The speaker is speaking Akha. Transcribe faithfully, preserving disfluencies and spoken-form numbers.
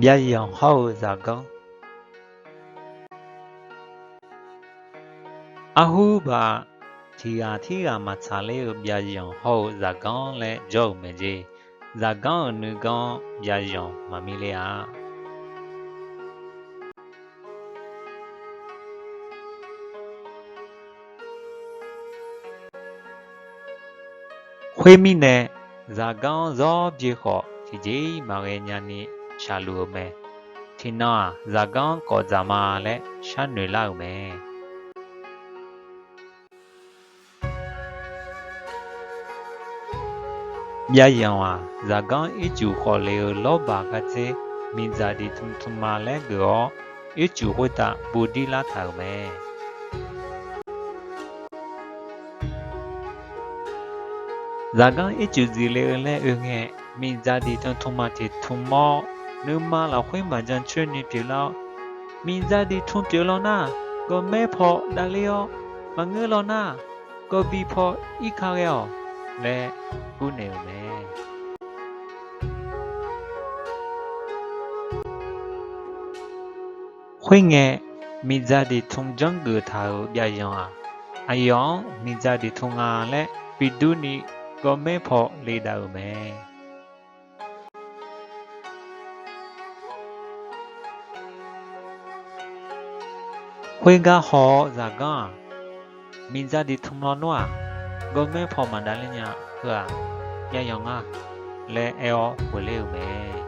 Byavyanq hawr-eu zaqganr. Arhurbaq, tiqghaq tirghaq maqtsaq ler-eu byavyanq hawr-eu zaqganr laer jawr-euq mae jeq. Zaqganr-euq nuiganr byavyanq maqmir ler-a. Khoermirnae, zaqganr-anr zawr bye khawf, tiqjeq-iq maqghae nyani shaqluf-eu mae. Tiqnan-aq, zaqganr-anr kawf dzaq ma laer sharnoeq lar-euq mae. Byavyanq-aq, zaqganr ircuf khawf le-eu lawrbaq gardzer miqdzaq diqtm tm ma laer geuf-awr, ircuf khoertav buvdir lar taq-euq mae. Zaqganr ircuf dziqle-eu laer oe ngae, miqdzaq diqtm tm ma tiq tm-awr, nuima lafkhoer maqjan coer ni pyeuflar-awr, miqdzaq diqtm pyeuf law nar, gawqmaer paw davler-awr, maqngeur law nar, gawqbi paw irka ghae-awq laer gurnaeq-euq mae. Khoerngae, miqdzaq diqtm janrgeuf taq-euq byavyanq-aq, aqyawf-anr miqdzaq diqtm nga laer bi durni gawqmaer paw ledav-euq mae. Khoergar haw-awr zaqganr-aq, miqdzaq diqtm lawnmr-aq, gawqmaer paw maqdavler nya heu-aq, byavyanq nga laer aer-awr ghoeqler-euq mae.